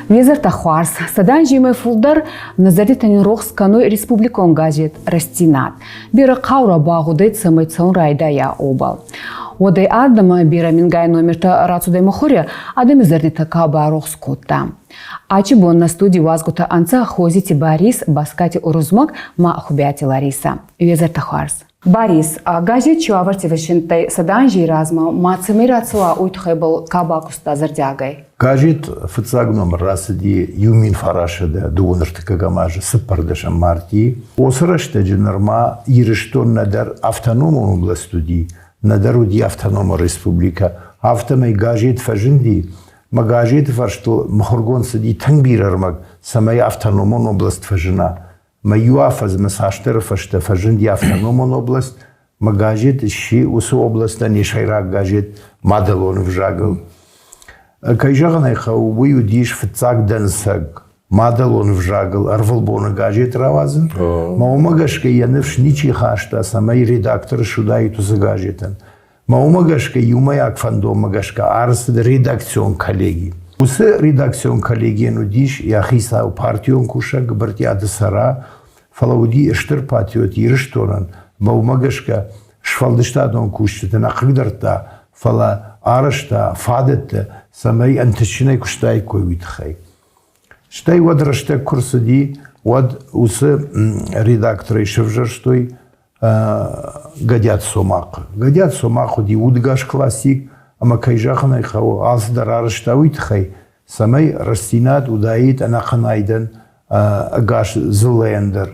Уе хуарз. Сӕдӕ анземӕй фулдӕр нӕ зӕрдитӕ нин рохс кӕнуй республикон газет «Рӕстдзинад». Берӕ хъаурӕ багъудӕй, цӕмӕй цӕун райдайа уобӕл. Уӕдӕй ардӕмӕ берӕ мингай номертӕ рацудӕй мухури, адӕми зӕрдитӕ ка барохс кодта. Ачи бон нӕ студий уазгутӕ ӕнцӕ Хозити Барис, Баскати Урузмаг ма Хубиати Лариса. Уе зӕрдтӕ хуарз. Барис, газет циуавӕрти фӕззиндтӕй сӕдӕ анзей размӕ ма цӕмӕй рацӕуа, уой туххӕй бал ка бакуста зӕрдиагӕй? Газет фыццаг номыр рацыди 1932 ӕртыккӕгӕм азы цыппӕрдӕсӕм мартъийы. Уыцы рӕстӕджы нырма Ирыстон нӕдӕр автономон область уыди, нӕдӕр уыди автономон республикӕ. Афтӕмӕй газет фӕзынди, мӕ газеты фӕрстыл мыхуыргонд цыди тынг бирӕ ӕрмӕг, цӕмӕй автономон область фӕзына. Мӕ иу афӕдзмӕ цасдӕры фӕстӕ фӕзынди автономон область, мӕ газет сси уыцы областӕн йӕ сӕйраг газет мадӕлон ӕвзагыл. Кӕй зӕгъын ӕй хъӕуы, уый уыдис фыццаг дӕнцӕг мадӕлон ӕвзагыл ӕрвылбоны газет рауадзын. Мӕ уымӕ гӕсгӕ йӕ ныфс ничи хаста, цӕмӕй редактор суыдаид уыцы газетӕн. Мӕ уымӕ гӕсгӕ иумӕйаг фӕндонмӕ гӕсгӕ ӕрцыд редакцион коллеги. Уыцы редакцион коллегийӕн уыдис йӕ хицау партион кусӕг Брытъиаты Цӕра, фӕлӕ уыди стыр патриот Ирыстонӕн, ӕмӕ уымӕ гӕсгӕ сфӕлдыстадон кусджыты нӕ хъыгдардта, фӕлӕ арӕзта фадӕттӕ, цӕмӕй ӕнтыстджынӕй куыстаиккой, уый тыххӕй. Стӕй уӕд рӕстӕг куы рцыди, уӕд уыцы редакторӕй сӕвзӕрстой Гӕдиаты Цомахъ. Гӕдиаты Цомахъ уыди удгас классик, ӕмӕ кӕй зӕгъын ӕй хъӕуы, алцыдӕр арӕзта уый тыххӕй, цӕмӕй рӕстдзинад уыдаид ӕнӕхъӕн айдӕн ӕгас дзыллӕйӕн дӕр.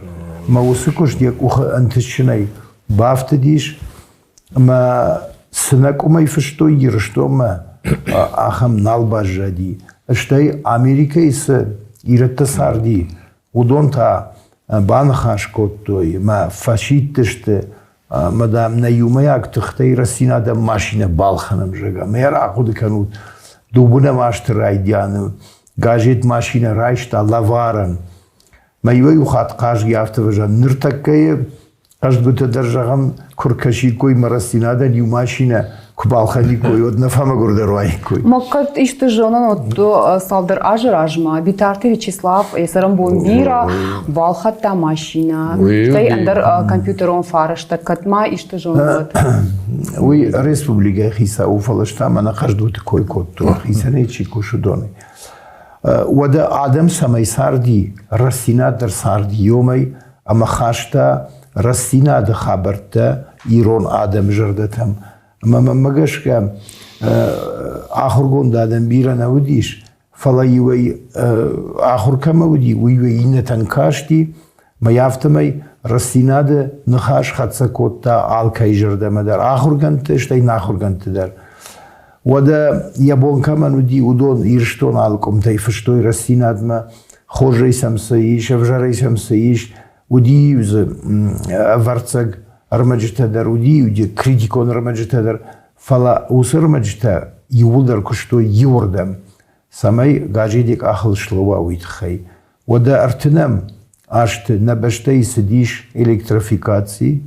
Мӕ уыцы куыст йӕ къухы ӕнтыстджынӕй бафтыдис, ӕмӕ цы нӕ къуымӕй фыстой Ирыстонмӕ, ахӕм нал баззади. Стӕй Америкӕйы цы ирӕттӕ царди, Уыдон та баныхас кодтой мӕ фӕсидтысты, ӕмӕ, дам, нӕ иумӕйаг тыхтӕй рӕстдзинадӕн машинӕ балхӕнӕм, зӕгъгӕ. Мӕ рахъуыды кӕнут, дыууынӕм азты райдианы газет машинӕ райста лӕварӕн. Мӕ иуӕй-иу хатт хъазгӕ афтӕ фӕзӕгъын, ныртӕккӕйы Хъӕздгуытӕ дӕр, зӕгъӕм, куы ркӕсиккой мӕ рӕстдзинадӕн иу машинӕ куы балхӕниккой, уӕд нӕ фӕмӕгуырдӕр уаиккой. Ма кӕд исты зонын, вот цалдӕр азы размӕ Битарты Вячеслав йӕ цӕрӕнбон бирӕ балхӕдта машинӕ, стӕй ӕндӕр компьютерон фӕрӕзтӕ, кӕд ма исты зонын, уӕд. Уый республикӕйы хицау у, фӕлӕ ӕз та мӕнӕ хъӕздгуыты кой кодтон, хицӕнӕй чи кусы, уыдонӕй. Уӕдӕ адӕм цӕмӕй царди, рӕстдзинад дӕр царди иомӕй, ӕмӕ хаста рӕстдзинады хабӕрттӕ ирон адӕмы зӕрдӕтӕм. Ӕмӕ мӕнмӕ гӕсгӕ ахуыргонд адӕм бирӕ нӕ уыдис, фӕлӕ иуӕй ахуыр кӕмӕ уыди, уый иннӕтӕн касти, мӕ афтӕмӕй рӕстдзинады ныхас хӕццӕ кодта алкӕй зӕрдӕмӕ дӕр, ахуыргӕндты, стӕй нӕахуыргӕндты дӕр. Уӕдӕ йӕ бон кӕмӕн уыди, уыдон Ирыстон алы къуымтӕй фыстой рӕстдзинадмӕ, хорзӕй сӕм цы ис, ӕвзӕрӕй сӕм цы ис, уыди-иу дзы ӕвӕрццӕг ӕрмӕджытӕ дӕр, уыди-иу критикон ӕрмӕджытӕ дӕр, фӕлӕ уыцы ӕрмӕджытӕ иууылдӕр куыстой иуырдӕм, цӕмӕй газеты къахыл слӕууа, уый тыххӕй. Уӕдӕ ӕртынӕм азты нӕ бӕстӕйы цыдис электрофикаци,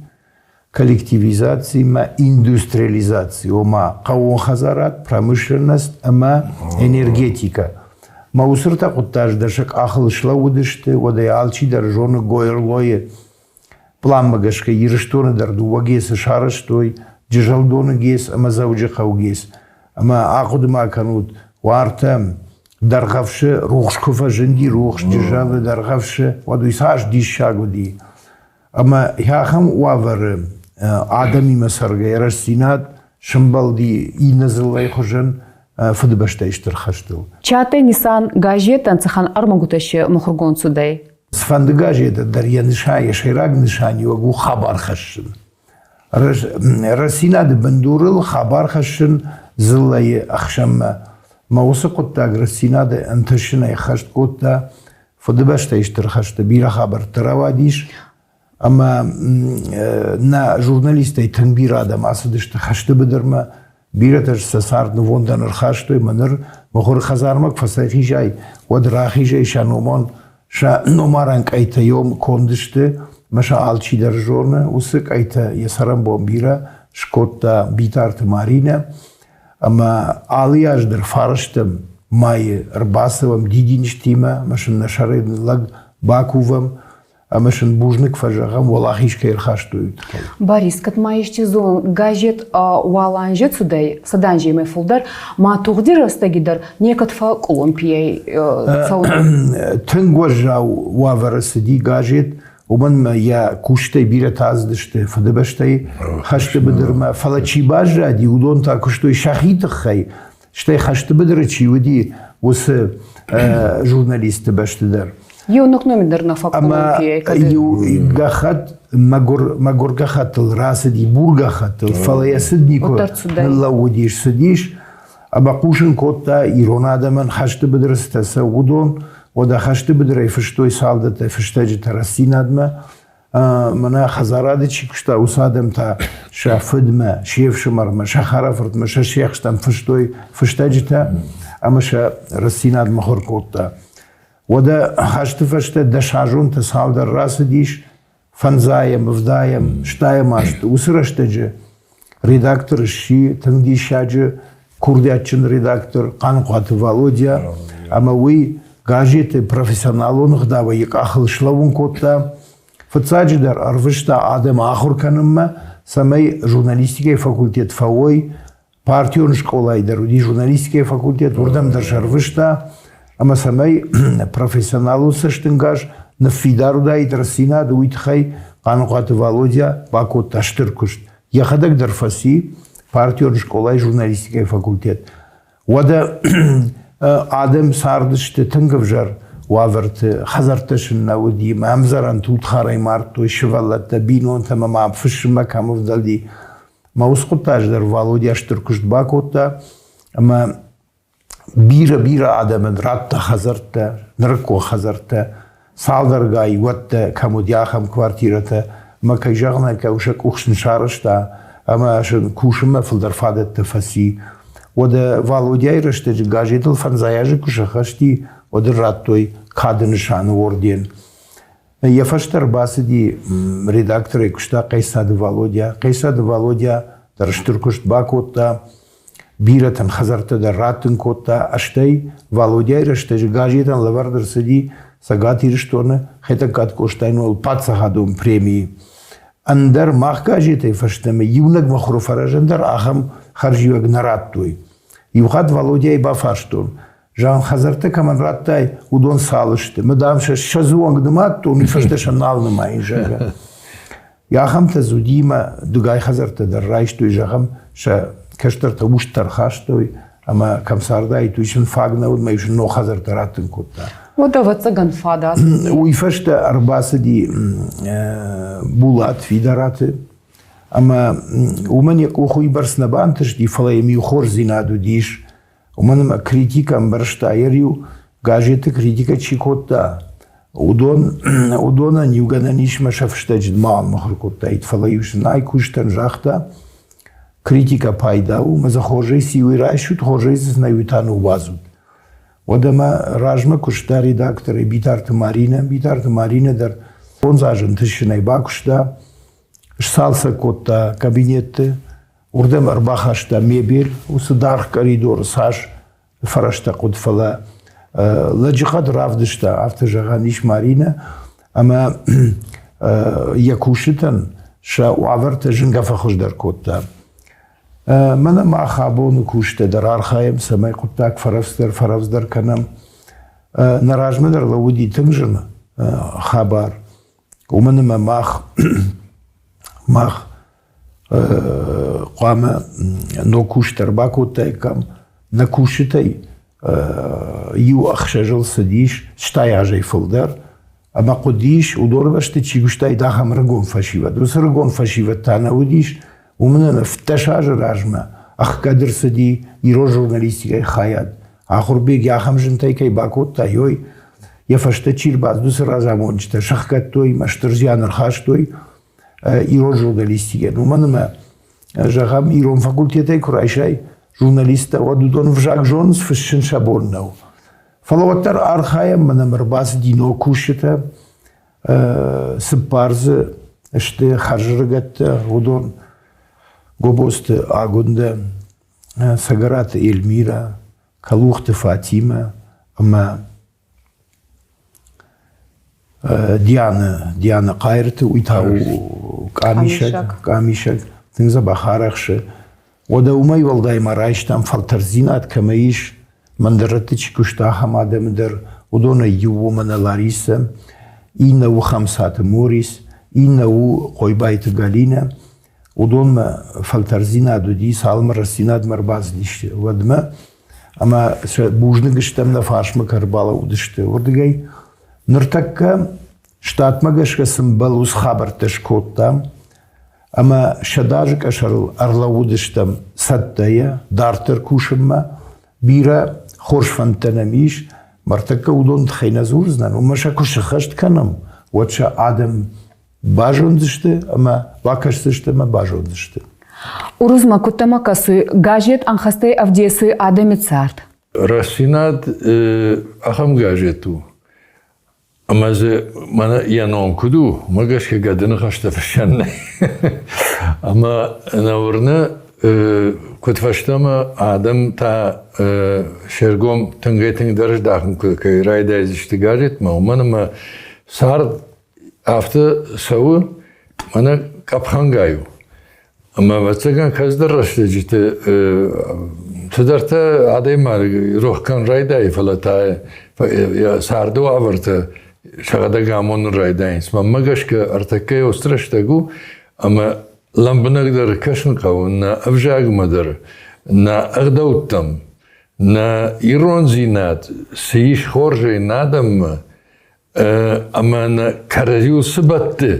коллективизаци ӕмӕ индустриализаци, ома хъӕууон хӕдзарад, промышленность ӕмӕ энергетикӕ. Мӕ уыцы ртӕ хъуыддаджы дӕр сӕ къахыл слӕууыдысты, уӕд ӕй алчидӕр зоны Гойрлойы пъланмӕ гӕсгӕ Ирыстоны дӕр дыууӕ ГЭС-ы сарӕзтой, Джызӕлдоны ГЭС ӕмӕ Дзӕуджыхъӕуы ГЭС. Ӕмӕ ахъуыды ма кӕнут, уартӕ Дӕргъӕвсы рухс куы фӕзынди, рухс Джызӕлы Дӕргъӕвсы, уӕд уый цас диссаг уыди. Ӕмӕ ахӕм уавӕры адӕмимӕ цӕргӕйӕ рӕстдзинад сӕмбӕлди иннӕ дзыллӕйы хуызӕн Фыдыбӕстӕйы Стыр хӕстыл. Чатӕ нисан газетӕн цӕхӕн ӕрмӕгутӕ си мухургонд цудӕй? Цыфӕнды газеты дӕр йӕ нысан, йӕ сӕйраг нысаниуӕг у хабар хӕссын. Рӕстдзинады бындурыл хабар хӕссын дзыллӕйы ӕхсӕнмӕ. Мӕ уыцы хъуыддаг рӕстдзинады ӕнтысынӕй ӕххӕст кодта Фыдыбӕстӕйы Стыр хӕсты бирӕ хабӕрттӕ рауадис, ӕмӕ нӕ журналисттӕй тынг бирӕ адӕм ацыдысты хӕсты быдырмӕ, бирӕтӕ сӕ цард нывондӕн ӕрхастой, ӕмӕ ныр мыхуыры хӕдзармӕ куы фӕцӕйхизай, уӕд рахизӕй сӕ номон сӕ номарӕн къӕйтӕ йом конд сты, ӕмӕ сӕ алчидӕр зоны, уыцы къӕйтӕ йӕ цӕрӕнбон бирӕ скодта Битарты Маринӕ, ӕмӕ алы аз дӕр фарстӕм. майы ӕрбацӕуӕм дидинджытимӕ ӕмӕ сын нӕ сӕрӕй ныллӕг бакувӕм ӕмӕ сын бузныг фӕзӕгъӕм, уӕлахиз кӕй ӕрхастой, уый тыххӕй. Борис, кӕд ма ести зон газет уаланже цудӕй, сӕданжемӕ фулдӕр, ма тугъди рӕстӕги дӕр некӕд фӕкъулумпийӕй цӕун? Тынг уӕззау уавӕры цыди газет, уымӕн ӕмӕ йӕ кустӕй бирӕтӕ ацыдысты Фыдыбӕстӕйы хӕсты быдырмӕ, фӕлӕ чи баззади, уыдон та куыстой сӕхи тыххӕй, стӕй хӕсты быдыры чи уыди, уыцы журналистты бӕсты дӕр. Иу номер дӕр нӕ фӕкъулумпийӕй. Ӕмӕ иу гӕххӕтт мӕгуыр, мӕгуыр гӕххӕттыл рацыди, бур гӕххӕттыл, фӕлӕ йӕ цыд никуы ныллӕууыдис, цыдис ӕмӕ хъусын кодта ирон адӕмӕн хӕсты быдыры цытӕ цӕуы, уыдон. Уӕдӕ хӕсты быдырӕй фыстой салдӕттӕ фыстӕджытӕ рӕстдзинадмӕ, мӕнӕ хӕдзарады чи куыста, уыцы адӕм та сӕ фыдмӕ, се фсымӕрмӕ, сӕ хӕрӕфыртмӕ, сӕ сиӕхстӕм фыстой фыстӕджытӕ ӕмӕ сӕ рӕстдзинад мыхуыр кодта. Уӕдӕ хӕсты фӕстӕ дӕсазонтӕ цалдӕр рацыдис, фӕндзайӕм, ӕвдайӕм, стайӕм азты. Уыцы рӕстӕджы редактор сси тынг диссаджы курдиатджын редактор Хъаныхъуаты Валодя, ӕмӕ уый газеты профессионалон ӕгъдауӕй йӕ къахыл слӕууын кодта. Фыццаджыдӕр ӕрвыста адӕмы ахуыр кӕнынмӕ, цӕмӕй журналистикӕйы факультет фӕуой. Партион скъолайы дӕр уыди журналистикӕйы факультет, уырдӕм дӕр сӕрвыста, ӕмӕ цӕмӕй профессионалон цӕстӕнгас ныффидар уыдаид рӕстдзинады, уый тыххӕй Хъаныхъуаты Валодя бакодта стыр куыст. Йӕхӕдӕг дӕр фӕци партион скъолайы журналистикӕйы факультет. Уӕдӕ адӕм цардысты тынг ӕвзӕр уавӕрты, хӕдзӕрттӕ сын нӕ уыди, ӕмдзӕрӕн тутхарӕй мардтой сывӕллӕттӕ, бинонтӕ ӕмӕ ма фысыммӕ кӕм ӕвдӕлди. Мӕ уыцы хъуыддаджы дӕр Валодя стыр куыст бакодта ӕмӕ бирӕ-бирӕ адӕмӕн радта хӕдзӕрттӕ, нырыккон хӕдзӕрттӕ, цалдӕргай уӕттӕ кӕм уыди, ахӕм квартирӕтӕ. Ӕмӕ кӕй зӕгъын ӕй хъӕуы, сӕ къух сын сарӕзта ӕмӕ сын кусынмӕ фылдӕр фадӕттӕ фӕци. Уӕдӕ Валодяйы рӕстӕджы газетыл фӕндзай азы куы сӕххӕст и, уӕд ын радтой кады нысаны орден. Йӕ фӕстӕ ӕрбацыди редакторӕй куыста Хъесады Валодя. Хъесады Валодя дӕр стыр куыст бакодта, бирӕтӕн хӕдзӕрттӕ дӕр раттын кодта. Стӕй Валодяйы рӕстӕджы газетӕн лӕвӕрд ӕрцыди Цӕгат Ирыстоны Хетӕгкаты Къостайы номыл паддзахадон премийы. Ӕндӕр мах газетӕй фӕстӕмӕ иунӕг мыхуыры фӕрӕзӕн дӕр ахӕм хӕрзиуӕг нӕ радтой. Иу хатт Валодяйы бафарстон, Зӕгъӕм, хӕдзӕрттӕ кӕмӕн радтай, уыдон цал сты? Мӕ дам сӕ ссӕдзы онг нымадтон, уый фӕстӕ сӕ нал нымайын, зӕгъгӕ. Ахӕмтӕ дзы уыди мӕ дугай хӕдзӕрттӕ дӕр райстой, зӕгъӕм, сӕ кӕстӕртӕ устӕ ӕрхастой, ӕмӕ кӕм цардаид, уый сын фаг нӕ уыд, мӕ сын ног хӕдзӕрттӕ раттын кодта. Уӕд, ӕвӕццӕгӕн, фадат. Уый фӕстӕ ӕрбацыди Булат Фидараты, ӕмӕ уымӕн йӕ къух уыйбӕрц нӕ бантысти, фӕлӕ йӕм иу хорздзинад уыдис. Уымӕн ӕмӕ критикӕ ӕмбӕрста йӕ риу, газеты критикӕ чи кодта, уыдон, уыдонӕн иу гӕнӕн ис мӕ сӕ фыстӕджы ма мыхуыр кодтаид, фӕлӕ-иу сын ай куыстӕн загъта, критикӕ пайда у, мӕ дзы хорзӕй цы уый райсут, хорзӕй дзы нӕ уый та ныууадзут. Уӕдӕ мӕ размӕ куыста редакторӕй Битарты Маринӕ. Битарты Маринӕ дӕр фондз азы ӕнтыстджынӕй бакуыста, сцалцӕг кодта кабинетты, Уырдӕм ӕрбахаста мебель, уыцы даргъ коридоры цас фӕрӕзтӕ хъуыд, фӕлӕ лӕджыхъӕд равдыста, афтӕ зӕгъӕн ис Маринӕ, ӕмӕ йӕ кусджытӕн сӕ уавӕртӕ зынгӕ фӕхуыздӕр кодта. Мӕнӕ мах абоны кусджытӕ дӕр архайӕм, цӕмӕй хъуыддаг фӕрӕвдздӕр, фӕрӕвдздӕр кӕнӕм. Нӕ размӕ дӕр лӕууыди тынг зын хабар, уымӕн ӕмӕ мах мах хъуамӕ ног куыст ӕрбакодтаиккам. Нӕ кусджытӕй иу ӕхсӕзыл цыдис стай азӕй фылдӕр, ӕмӕ хъуыдис, уыдоны бӕсты чи куыстаид, ахӕм ӕрыгон фӕсивӕд. Уыцы ӕрыгон фӕсивӕд та нӕ уыдис, уымӕн ӕмӕ 17 азы размӕ ӕхгӕд ӕрцыди ирон журналистикӕйы хайад. Ахуырбег ахӕм зынтӕй кӕй бакодта, ой, йӕ фӕстӕ чи рбацыд, уыцы разамонджытӕ сӕхгӕдтой ӕмӕ стыр зиан ӕрхастой ирон журналистикӕн. Уымӕн ӕмӕ, зӕгъӕм, ирон факультетӕй куы райсай журналисттӕ, уӕд уыдон ӕвзаг зонынц, фыссын сӕ бон нӕу. Фӕлӕ уӕддӕр архайӕм, мӕнӕ ӕрбацыди ног кусджытӕ, цыппар дзы сты хӕрзрыгӕттӕ, уыдон Гобозты Агуындӕ, Цӕгӕраты Эльмирӕ, Кӕлухты Фатимӕ ӕмӕ Дианы, Дианы Хъайырты, уый та у къамисӕг, къамисӕг, тынг дзӕбӕх арӕхсы. Уӕдӕ уымӕй уӕлдай ма райстам фӕлтӕрддзинад кӕмӕ ис, мӕндӕрӕтты чи куыста, ахӕм адӕмы дӕр. Уыдонӕй иу у мӕнӕ Ларисӕ, иннӕ у Хӕмцаты Морис, иннӕ у Хъойбайты Галинӕ. Уыдонмӕ фӕлтӕрдзинад уыди, цалынмӕ рӕстдзинадмӕ ӕрбацыдысты, уӕдмӕ. Ӕмӕ сӕ бузныг стӕм нӕ фарсмӕ кӕй ӕрбалӕууыдысты, уырдыгӕй. Ныртӕккӕ штатмӕ гӕсгӕ цы мбӕлы, уыцы хабӕрттӕ скодтам ӕмӕ сӕдӕазы къӕсӕрыл ӕрлӕууыдыстӕм цӕттӕйӕ дарддӕр кусынмӕ. Бирӕ хорз фӕндтӕ нӕм ис, ныртӕккӕ уыдон тыххӕй нӕ дзурдзынӕн, уымӕ сӕ куы сыххӕст кӕнӕм, уӕд сӕ адӕм базондзысты ӕмӕ бакӕсдзысты ӕмӕ базондзысты. Урузмӕ кудтӕмӕ кӕсуй, газет ӕнхӕстӕй ӕвдесуй адӕми цард? Рӕстдзинад ахӕм газет у, ӕмӕ дзы мӕнӕ йӕ ном куыд у, уымӕ гӕсгӕ гӕды ныхӕстӕ фыссӕн нӕй. Ӕмӕ нӕ уырны, куыд фӕстӕмӕ адӕм та се ргом тынгӕй-тынгдӕр здахын кӕй райдайдзысты газетмӕ, уымӕн ӕмӕ цард афтӕ цӕуы, мӕнӕ къӕпхӕнгай у. Ӕмӕ ӕвӕццӕгӕн кӕцыдӕр рӕстӕджыты цыдӕртӕ адӕймаг рох кӕнын райдайы, фӕлӕ та йӕ царды уавӕртӕ сӕхӕдӕг амонын райдайынц. Мӕнмӕ гӕсгӕ ӕртӕккӕ уыцы рӕстӕг у, ӕмӕ лӕмбынӕгдӕр кӕсын хъӕуы нӕ ӕвзагмӕ дӕр, нӕ ӕгъдӕуттӕм, нӕ ирондзинад цы ис хорзӕй нӕ адӕммӕ, ӕмӕ нӕ кӕрӕдзиуыл цы бӕтты,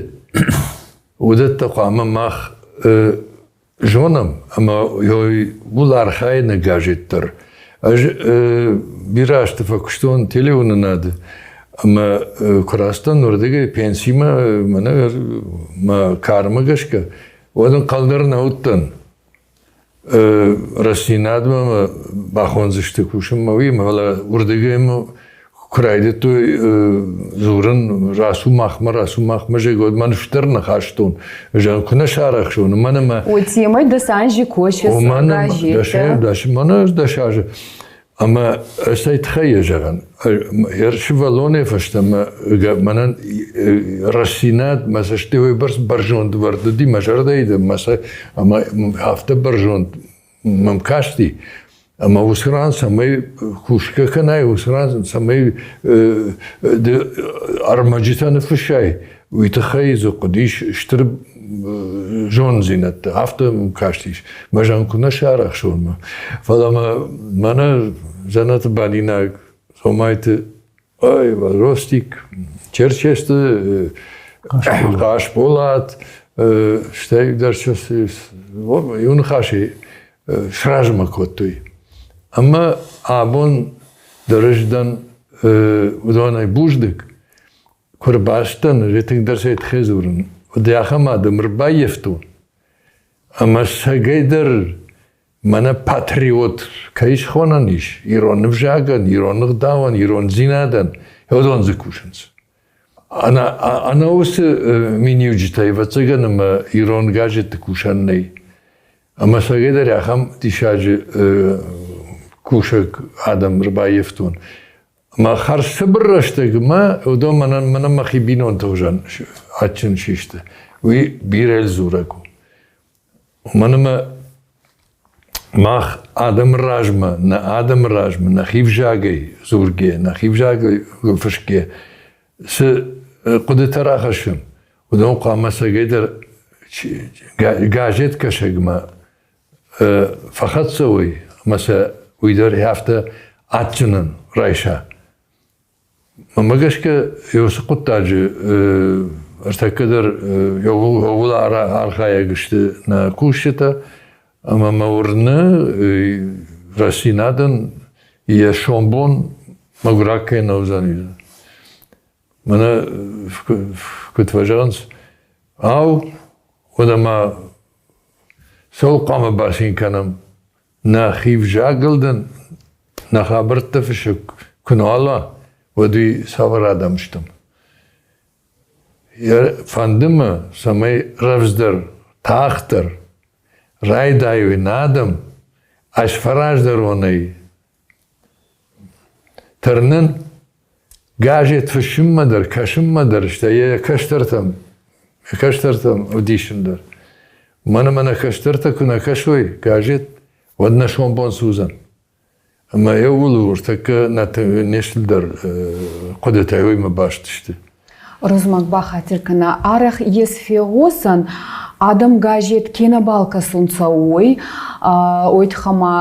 уыдӕттӕ хъуамӕ мах зонӕм ӕмӕ ууыл архайыны газет дӕр. Ӕз бирӕ азты фӕкуыстон телеуынынады ӕмӕ куы рацыдтӕн уырдыгӕй пенсимӕ, мӕнӕ мӕ кармӕ гӕсгӕ, уӕд ӕнхъӕл дӕр нӕ уыдтӕн. Рӕстдзинадмӕ мӕ бахондзысты кусынмӕ, уый, фӕлӕ уырдыгӕй мӕ куы райдыдтой дзурын, рацу махмӕ, рацу махмӕ, зӕгъ, уӕд мӕ ныфс дӕр нӕ хастон. Зӕгъ, куы нӕ сарӕхсон, уымӕн ӕмӕ... Темой дӕс азы косыс газеттӕ. Мӕнӕ 10 азы. Ӕмӕ стӕй тыххӕй йӕ зӕгъӕн, сывӕллонӕй фӕстӕмӕ мӕнӕн рӕстдзинад мӕ цӕсты уыйбӕрц бӕрзонд вӕрд уыди, мӕ зӕрдӕйы дӕр мӕ ӕмӕ афтӕ бӕрзонд мӕм касти, ӕмӕ уыцы ран цӕмӕй кусгӕ кӕнай, уыцы ран цӕмӕй ды ӕрмӕджытӕ ныффыссай, уый тыххӕй дзы хъуыдис стыр зонддзинӕдтӕ. Афтӕ мӕм кастис, мӕ зӕн куы нӕ сарӕхсон, фӕлӕ мӕ мӕнӕ дзӕнӕты бадинаг Цомайты ой, Ростик, Черчесты Хъасболат, стӕй дӕр иу ныхасӕй сразмӕ кодтой. Ӕмӕ абон дӕр ӕз дӕн уыдонӕй бузныг, Куы рбацыдтӕн, тынгдӕр сӕ тыххӕй дзурын, уӕд ахӕм адӕм ӕрбаййӕфтон, ӕмӕ сӕгӕйдӕр мӕнӕ патриот кӕй схонӕн ис ирон ӕвзагӕн, ирон ӕгъдауӕн, ирондзинадӕн, уыдон дзы кусынц. Ӕнӕ уыцы миниуджытӕй, ӕвӕццӕгӕн, ӕмӕ ирон газетты кусӕн нӕй. Ӕмӕ сӕгӕйдӕр ахӕм диссаджы кусӕг адӕм ӕрбаййӕфтон. Мӕ хӕрз цыбыр рӕстӕгмӕ уыдон мӕнӕн мӕнӕн мӕхи бинонты хуызӕн адджын систы. Уый бирӕ дзурӕг у. Уымӕн ӕмӕ мах адӕмы размӕ, нӕ адӕмы размӕ нӕхи взагӕй дзургӕ, нӕхи взагӕй фысгӕ цы хъуыдытӕ рахӕссӕм, уыдон хъуамӕ цӕгӕйдӕр газеткӕсӕгмӕ фӕхӕццӕ уой ӕмӕ сӕ уый дӕр афтӕ адджынӕн райса. Мӕнмӕ гӕсгӕ, уыцы хъуыддаджы ӕртӕккӕ дӕр иууыл архайӕг сты нӕ кусджытӕ ӕмӕ мӕ уырны, рӕстдзинадӕн йӕ сомбон мӕгуыраг кӕй нӕ уыдзӕн. Мӕнӕ куыд фӕзӕгъынц, ау, уӕдӕ ма Цӕуыл хъуамӕ бацин кӕнӕм? Нӕхи взагыл дын нӕ хабӕрттӕ фыссӕг куы нал уа, уӕд уый цавӕр адӕм стӕм? Фӕнды мӕ, цӕмӕй рӕвдздӕр, тагъддӕр райдайой нӕ адӕм ӕзфӕраздӕронӕй. Тырнын газет фыссынмӕ дӕр, кӕсынмӕ дӕр, стӕй йӕ кӕстӕртӕм, кӕстӕртӕм ӕвдисын дӕр. Уымӕн ӕмӕ нӕ кӕстӕртӕ куы нӕ кӕсой газет, уӕд нӕ сомбон цы уыдзӕн? Ӕмӕ иууыл ныртӕккӕ не стылдӕр хъуыдытӕ уыимӕ баст сты. Розмаг бахатир кӕна, арӕх ес фегъосӕн, адӕм газет ке нӕбал кӕсунцӕ, уой, уой туххӕй ма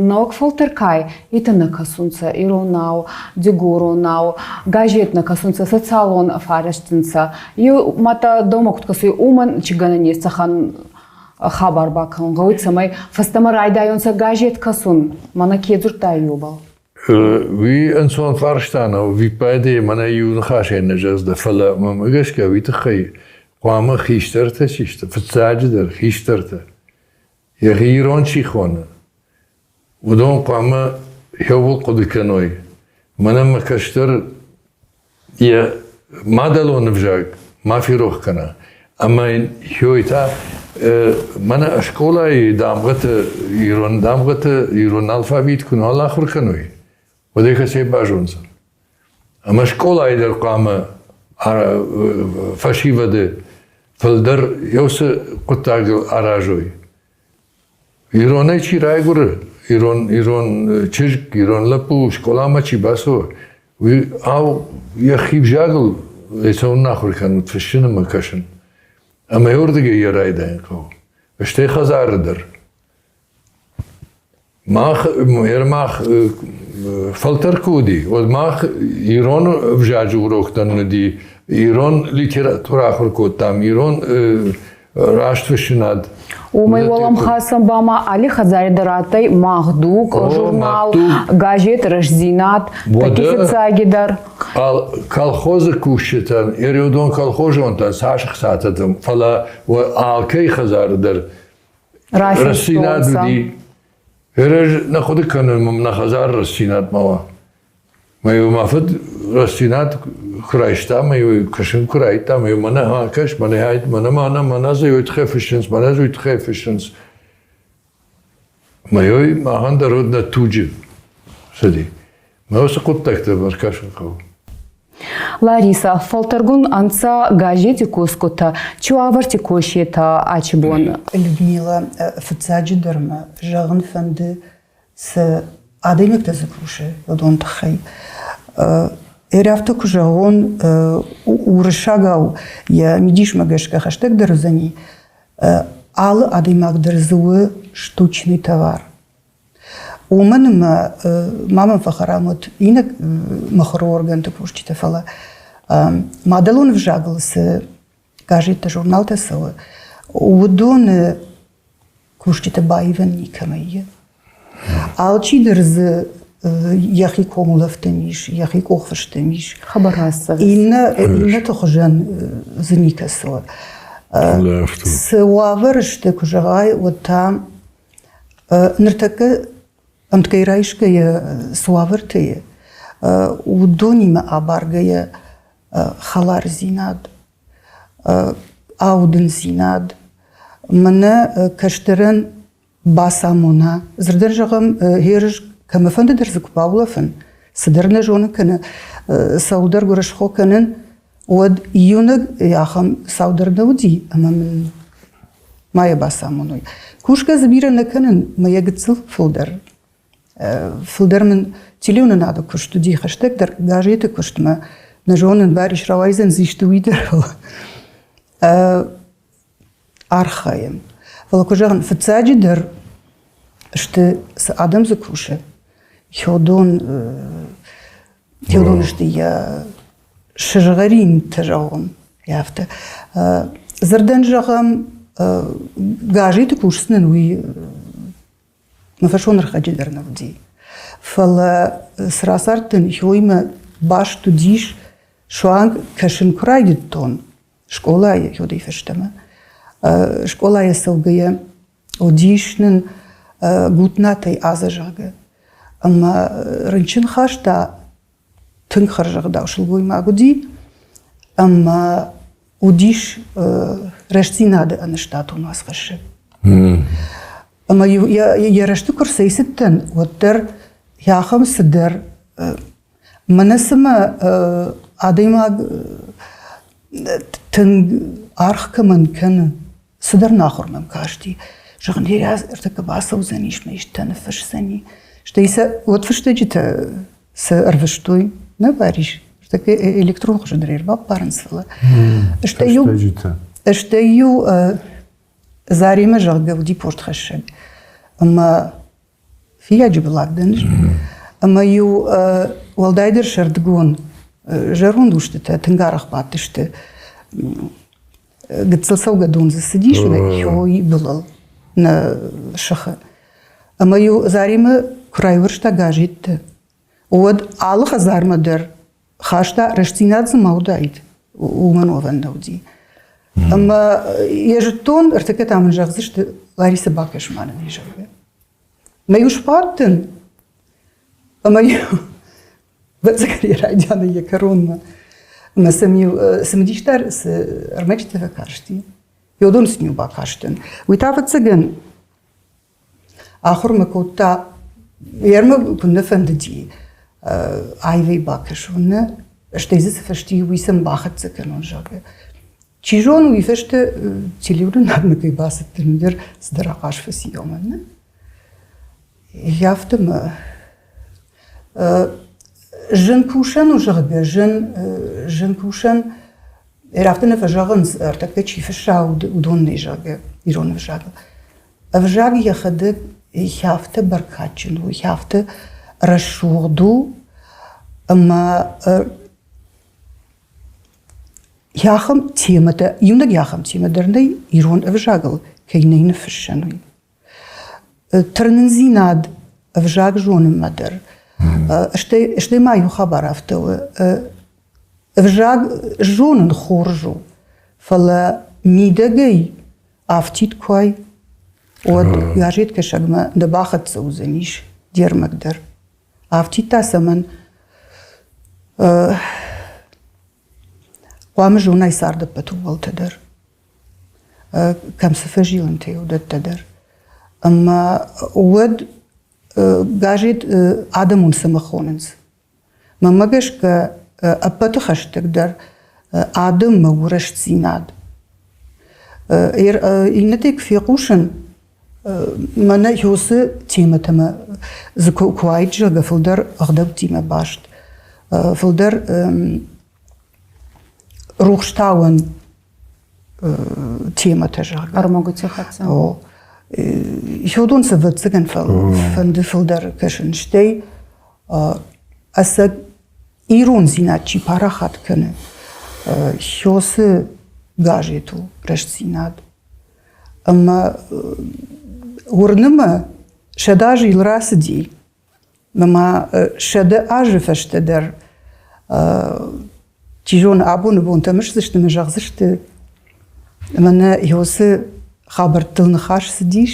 нӕуӕг фӕлтӕр кай, етӕ нӕ кӕсунцӕ иронау, дигоронау, газет нӕ кӕсунцӕ, социалон фӕрӕзти нцӕ. Еу мадта дӕумӕ куд кӕсуй, уомӕн чи гӕнӕн ес цӕхӕн хабар бакӕнун гъӕуй, цӕмӕй фӕстӕмӕ райдайонцӕ газет кӕсун? Мӕнӕ ке дзурдтай уобӕл? Уый ӕнцон фарста нӕу, виппайды мӕнӕ иу ныхасӕй нӕ зӕгъдзӕ, фӕлӕ мӕм гӕсгӕ уый тыххӕй хъуамӕ хистӕртӕ систы, фыццаджыдӕр хистӕртӕ. Йӕхи ирон чи хоны, уыдон хъуамӕ иууыл хъуыды кӕной. Мӕнӕ мӕ кӕстӕр йӕ мадӕлон ӕвзаг ма ферох кӕна. Ӕмӕ йын хёй та мӕнӕ скъолайы дамгъӕты, ирон дамгъӕты, ирон алфавит куы нал ахуыр кӕной, уӕд ӕй кӕцӕй базондзӕн? Ӕмӕ скъолайы дӕр хъуамӕ фӕсивӕды фылдӕр еуцы хъуыддагыл аразой. Иронӕй чи райгуыры, ирон, ирон чызг, ирон лӕппу скъоламӕ чи бацӕуы, уый ау йӕхи взагыл цӕуын ахуыр кӕнут фыссын ӕмӕ кӕсын. Ӕмӕ уырдыгӕй йӕ райдайын хъӕуы. Стӕй хӕдзары дӕр. Мах, мах фӕлтӕр куы уыди, уӕд мах ирон ӕвзаджы уроктӕн уыди, ирон литературӕ ахуыр кодтам, ирон растфыссынад. Уымӕй уӕлӕмхасӕн ба ма алли хӕдзари дӕр адтӕй Мах дуг, журнал, газет Рӕстдзинад, таки фиццаги дӕр. Колхозы кусджытӕн, ӕрыгон колхозонтӕн цас ӕхцатӕ фӕлӕ алкӕй хӕдзары дӕр Рӕстдзинад уыди. Ӕз нӕ хъуыды кӕнын, нӕ хӕдзары рӕстдзинад ма уа. Мӕ-иу мӕ фыд рӕстдзинад куы райста, мӕ-иу кӕсын куы райдыдта, мӕ-иу мӕнӕ кӕс, мӕнӕ мӕнӕ мӕнӕ мӕнӕ дзы уый тыххӕй фыссынц, мӕнӕ дзы уый тыххӕй фыссынц. Мӕ-иу махӕн дӕр уыд нӕ туджы цыди. Мӕ уыцы хъуыддӕгтӕ ӕркӕсын хъӕуы. Лариса, фӕлтӕргун ӕнцӕ газети косгутӕ, циуавӕрти косетӕ ачи бон? Людмила, фыццаджыдӕр мӕ зӕгъын фӕнды, цы адӕймӕгтӕ дзы кусы, уыдон тыххӕй. Ӕрӕфты куы зӕгъон, уырыссагау йӕ мидисмӕ гӕсгӕ хӕстӕгдӕр уыдзӕни, алы адӕймаг дӕр дзы у штучный товар. Уымӕн ӕмӕ ма мӕм фӕхӕрам уыд иннӕ мыхуыры органты кусджытӕ, фӕлӕ мадӕлон ӕвзагыл цы газеттӕ, журналтӕ цӕуы, уыдоны кусджытӕ баивӕн никӕмӕй и. Алчидӕр дзы йӕхи комулӕфтӕм ис, йӕхи къухфыстӕм ис. Иннӕты хуызӕн дзы никӕцы у. Цы уавӕры сты, куы зӕгъай, уӕд та Ныртӕккӕ ӕмткӕй райсгӕйӕ цы уавӕрты и, уыдонимӕ абаргӕйӕ хӕлардзинад, аудындзинад, мӕнӕ кӕстӕрӕн бацамона, дзырдӕн зӕгъӕм, ерыс кӕмӕфӕнды дӕр дзы куы баулӕфын, цыдӕр нӕ зоны кӕнӕ цӕуылдӕр гуырысхо кӕнын, уӕд иунӕг ахӕм цау дӕр нӕ уыди, ӕмӕ мын ма йӕ бацамоной. Кусгӕ дзы бирӕ нӕ кӕнын, мӕ йӕ гыццыл фылдӕр. Фылдӕр мын телеуынынады куыст уыди хӕстӕгдӕр газеты куыстмӕ. Нӕ зонын, Барис рауайдзӕн дзы исты уый дӕр, фӕлӕ архайӕм. Фӕлӕ куы зӕгъын, фыццаджыдӕр сты, цы адӕм дзы кусы, уыдон Уыдон сты йӕ сызгъӕринтӕ зӕгъон, афтӕ. Дзырдӕн зӕгъӕм, газеты кусынӕн уый мӕ фӕсонӕрхӕджы дӕр нӕ уыди. Фӕлӕ цы рацардтӕн, уыимӕ баст уыдис, суанг кӕсын куы райдыдтон скъолайы уӕдӕй фӕстӕмӕ. Скъолайӕ цӕугӕйӕ Уыдис нын Гутнатӕй Азӕ, зӕгъгӕ. Ӕмӕ рынчын хаста тынг хӕрзӕгъдау сылгоймаг уыди ӕмӕ уыдис рӕстдзинады ӕнӕштатон уацхӕссӕг. Ӕмӕ йӕ рӕзты куы рцӕйцыдтӕн, уӕддӕр ахӕм цыдӕр. Мӕнӕ цымӕ адӕймаг тынг аргъ кӕмӕн кӕны, цыдӕр нахуыр мӕм касти. Зӕгъын, ӕртӕккӕ бацӕудзӕнис, мӕ истытӕ ныффысдзӕни. Стӕй сӕ уӕд фыстӕджытӕ цы ӕрвыстой, нӕ Барис? Ӕртӕккӕ электрон хуызы дӕр ӕрбаппарынц, фӕлӕ. Стӕй-иу Заремӕ, зӕгъгӕ, уыди постхӕссӕг. Ӕмӕ фиййаджы былаг дӕн. Ӕмӕ-иу уӕлдайдӕр сӕрдыгон зӕронд устытӕ тынг арӕх бадтысты. Гыццыл цӕугӕдон дзы цыдис нӕ былыл, нӕ сыхы. Ӕмӕ-иу Заремӕ куы райуӕрста газеттӕ, уӕд алы хӕдзармӕ дӕр хаста, рӕстдзинад дзы ма уыдаид, уымӕн уӕвӕн нӕ уыди. Ӕмӕ йӕ зыдтон, ӕртыккӕ та мын зӕгъдзысты, Лариса, бакӕс ма нын, зӕгъгӕ. Мӕ-иу сбадтӕн, ӕмӕ-иу ӕвӕццӕгӕн йӕ райдианы йӕ кӕронмӕ. Ӕмӕ сӕм-иу цымыдисдӕр цы ӕрмӕджытӕ фӕкасти, уыдон сын-иу бакастӕн. Уый та, ӕвӕццӕгӕн, Ахуыр мӕ кодта, йӕ куыннӕ фӕндыди аивӕй бакӕсон, нӕ, стӕй дзы цы фӕсти, уый сӕм бахӕццӕ кӕнон, зӕгъгӕ. Чи зоны, уый фӕстӕ телеуынынадмӕ кӕй бацыдтӕн, уый дӕр цыдӕр ахъаз фӕци уымӕн, нӕ? Афтӕ мӕ зын кусӕн у, зӕгъгӕ, зын, зын кусӕн. Афтӕ нӕ фӕзӕгъынц, ӕртӕккӕ чи фысса, уыдон нӕ, зӕгъгӕ, ирон ӕвзагыл. Ӕвзаг йӕхӕдӕг афтӕ бӕркадджын у, афтӕ рӕсугъд у, ӕмӕ ахӕм темӕтӕ, иунӕг ахӕм темӕ дӕр нӕй ирон ӕвзагыл кӕй нӕй ныффыссӕн, уый. Тырнындзинад ӕвзаг зонынмӕ дӕр. Стӕй ма иу хабар афтӕ у, ӕвзаг зонын хорз у, фӕлӕ мидӕгӕй афтид куы уай, уӕд газеткӕсӕгмӕ нӕ бахӕццӕ уыдзӕнис де рмӕг дӕр. Афтид та цӕмӕн? Хъуамӕ зонай царды ӕппӕт ууӕлтӕ дӕр, кӕм цы фӕзилӕнтӕ и, уыдӕттӕ дӕр. Ӕмӕ уӕд газет адӕмон цӕмӕ хонынц? Мӕнмӕ гӕсгӕ, ӕппӕты хӕстӕгдӕр адӕммӕ у рӕстдзинад. Иннӕтӕй куы фехъусын, мӕнӕ уыцы темӕтӕмӕ дзы куы уаид, зӕгъгӕ, фылдӕр ӕгъдӕуттимӕ баст, фылдӕр рухстауӕн темӕтӕ, зӕгъгӕ. Ӕрмӕгуыты хӕццӕ. О. Уыдон цы ӕвӕццӕгӕн фӕнды фылдӕр кӕсын. Стӕй ӕцӕг ирондзинад чи парахат кӕны, уыцы газет у Рӕстдзинад. Ӕмӕ уырны мӕ, 100 азы йыл рацыди, ӕмӕ 100 азы фӕстӕ дӕр, чи зоны, абоны бонтӕ мысдзысты ӕмӕ зӕгъдзысты, мӕнӕ уыцы хабӕрттыл ныхас цыдис,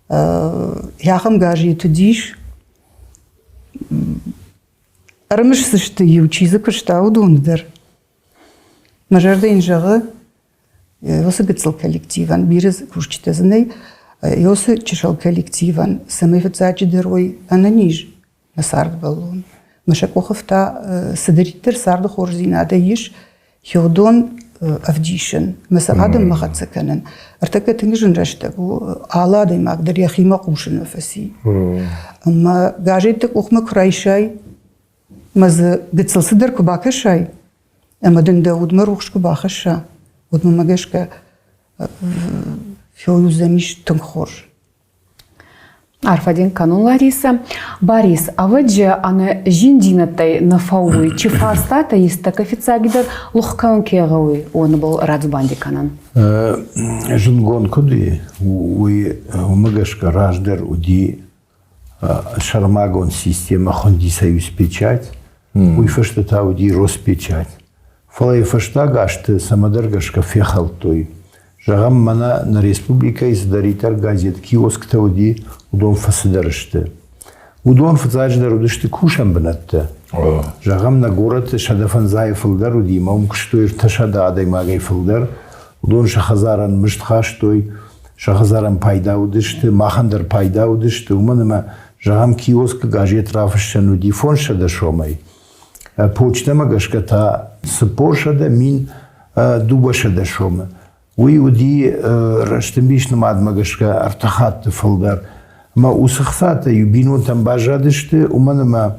ахӕм газет уыдис, Ӕрымысдзысты-иу, чи дзы куыста, уыдоны дӕр. Мӕ зӕрдӕ йын зӕгъы, уыцы гыццыл коллективӕн, бирӕ кусджытӕ дзы нӕй, уыцы чысыл коллективӕн, цӕмӕй фыццаджыдӕр уой ӕнӕниз, мӕ цардбӕллон. Мӕ сӕ къухы та цыдӕриддӕр царды хорздзинадӕй ис, Уыдон ӕвдисын мӕ сӕ адӕммӕ хӕццӕ кӕнын. Ӕртӕккӕ тынг зын рӕстӕг у, алы адӕймаг дӕр йӕхимӕ хъусыны фӕци. Ӕмӕ газетты къухмӕ куы райсай, мӕ дзы гыццыл цыдӕр куы бакӕсай, ӕмӕ дын дӕ удмӕ рухс куы бахӕсса, уӕд мӕмӕ гӕсгӕ фӕуыдзӕнис тынг хорз. Арфӕ дин кӕнун, Ларисӕ. Барис, ӕвӕдзи, ӕнӕ зиндзийнӕдтӕй нӕ фӕууй, чи фарстатӕ истӕкӕ фиццагидӕр лух кӕнун ке гъӕуй, уонӕбӕл радзубанди кӕнӕн. Зындгонд куыд и, уый уымӕ гӕсгӕ раздӕр уыди сӕрмагонд системӕ хуынди Союзпечать, уый фӕстӕ та уыди Роспечать. Фӕлӕ йӕ фӕстаг азты цӕмӕдӕр гӕсгӕ фехӕлдтой. Зӕгъӕм, мӕнӕ нӕ республикӕйы цыдӕриддӕр газет киосктӕ уыди, уыдон фӕцыдӕр сты. Уыдон фыццаджыдӕр уыдысты кусӕн бынӕттӕ. Зӕгъӕм, нӕ горӕты 150 фылдӕр уыди, ӕмӕ уым куыстой 300 адӕймагӕй фылдӕр. Уыдон сӕ хӕдзарӕн мызд хастой, сӕ хӕдзарӕн пайда уыдысты, махӕн дӕр пайда уыдысты, уымӕн ӕмӕ, зӕгъӕм, киоскы газет рафыссӕн уыди 500 сомӕй. Почтӕмӕ гӕсгӕ та 400 200 сомы. Уый уыди рӕстӕмбис нымадмӕ гӕсгӕ ӕртӕ хатты фылдӕр. Ӕмӕ уыцы хцатӕ иу бинонтӕн баззадысты, уымӕн ӕмӕ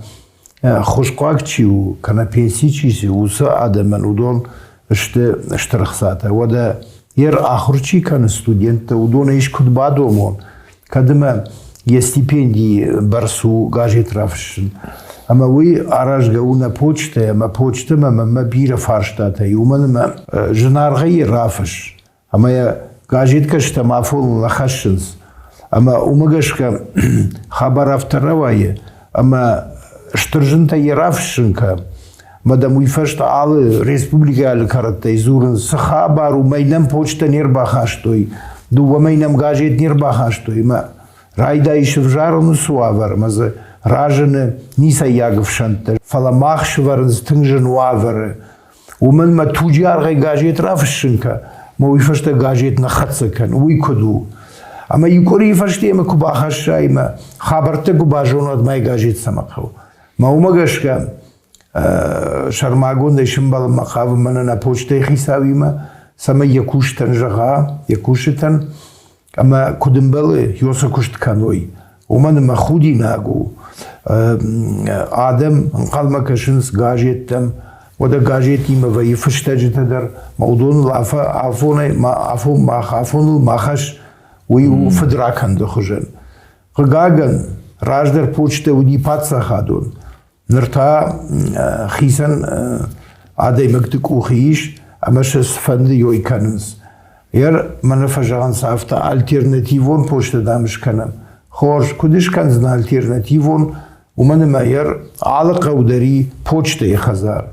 ххуысхъуаг чи у, кӕнӕ пенси чи ис, уыцы адӕмӕн уыдон сты стыр хцатӕ. Уӕдӕ йе ахуыр чи кӕны студенттӕ, уыдонӕй ис куыд бадомон, кӕд ӕмӕ йе стипендийы бӕрц у газет рафыссын. Ӕмӕ уый аразгӕ у нӕ почтӕ ӕмӕ почтӕмӕ мӕнмӕ бирӕ фарстатӕ и, уымӕн ӕмӕ зынаргъӕй йӕ рафысс. Ӕмӕ йӕ газеткӕсджытӕм афоныл нӕ хӕссынц. Ӕмӕ уымӕ гӕсгӕ хабар афтӕ рауайы, ӕмӕ стыр зынтӕ йӕ рафыссын кӕ. Ӕмӕ дӕм уый фӕстӕ алы республикӕйы алы кӕрӕттӕй дзурынц, цы хабар у, мӕй нӕм почтӕ не рбахастой, дыууӕ мӕй нӕм газет не рбахастой. Ӕмӕ райдайы сывзарын уыцы уавӕр, ӕмӕ дзы разыны ницӕййаг ӕфсӕнттӕ. Фӕлӕ мах сывӕрынц тынг зын уавӕры. Уымӕн мӕ туджы аргъӕй газет рафыссын кӕ, мӕ уый фӕстӕ газет нӕ хӕццӕ кӕн, уый куыд у? Ӕмӕ иу къуырийы фӕсте мӕ куы бахӕссай мӕ хабӕрттӕ куы базонат, мӕ газет цӕмӕ хъӕуы. Мӕ уымӕ гӕсгӕ сӕрмагондӕй сымбӕлынмӕ хъавы мӕнӕ нӕ почтӕйы хицауимӕ, цӕмӕй йӕ кустӕн зӕгъа, йӕ кусджытӕн, ӕмӕ куыд ӕмбӕлы, йосы куыст кӕной. Уымӕн ӕмӕ худинаг у. Адӕм ӕнхъӕлмӕ кӕсынц газеттӕм, уӕдӕ газетимӕ вӕййы фыстӕджытӕ дӕр, мӕ уыдоныл афонӕй, афон мах афоныл ма хӕсс, уый у фыдракӕнды хуызӕн. Хъыгагӕн, раздӕр почтӕ уыди паддзахадон, ныр та хицӕн адӕймӕгты къухы ис ӕмӕ сӕ цыфӕнды йой кӕнынц. Ер мӕнӕ фӕзӕгъынц афтӕ, альтернативон почтӕ дам скӕнӕм. Хорз, куыд скӕндзынӕ альтернативон, уымӕн ӕмӕ ер алы хъӕу дӕр и почтӕйы хӕдзар.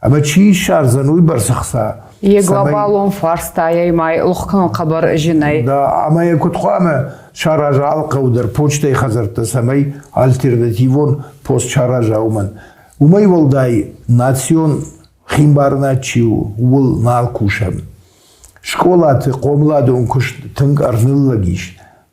Ӕмӕ чи ссардзӕн уыйбӕрц ӕхца? Йе глобалон фарстайӕй ма лухкӕн хъӕбӕр зынӕй. Да, ӕмӕ йӕ куыд хъуамӕ сараза алы хъӕу дӕр почтӕйы хӕдзӕрттӕ, цӕмӕй альтернативон пост сараза уымӕн. Уымӕй уӕлдай национ химбарынад чи у, ууыл нал кусӕм. Скъолаты хъомыладон куыст тынг ӕрныллӕг ис.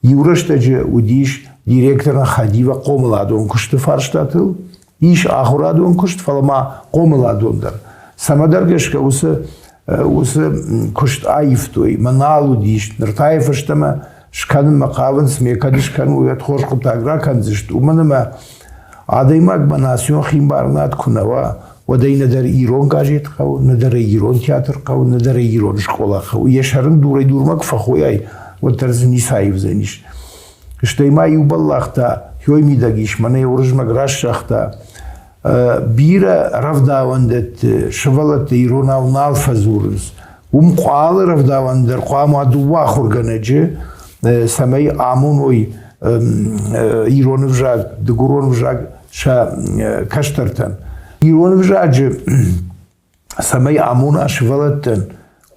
Иу рӕстӕджы уыдис директорӕн хӕдивӕг хъомыладон куысты фарстатыл, ис ахуырадон куыст, фӕлӕ ма хъомыладон дӕр. Цӕмӕдӕр гӕсгӕ уыцы уыцы куыст аивтой, мӕ нал уыдис. Ныр та йӕ фӕстӕмӕ скӕнынмӕ хъавынц, ме кӕд скӕной, уӕд хорз хъуыддаг ракӕндзысты. Уымӕн ӕмӕ адӕймагмӕ национ химбарынад куы нӕ уа, уӕд ӕй нӕдӕр ирон газет хъӕуы, нӕдӕр ӕй ирон театр хъӕуы, нӕдӕр ӕй ирон скъола хъӕуы. Йӕ сӕрын дурӕй дурмӕ куы фӕхойай, уӕддӕр дзы ницы аивдзӕнис. Стӕй ма иу бӕллӕх та хёй мидӕг ис, мӕнӕ йӕ Уырызмӕг рассагъта. Бирӕ рӕвдауӕндӕтты сывӕллӕттӕ иронау нал фӕдзурынц. Уым алы рӕвдауӕн дӕр хъуамӕ дыууӕ ахуыргӕнӕджы, цӕмӕй амоной ирон ӕвзаг, дыгурон ӕвзаг сӕ кӕстӕртӕн. Ирон ӕвзаджы цӕмӕй амона сывӕллӕттӕн,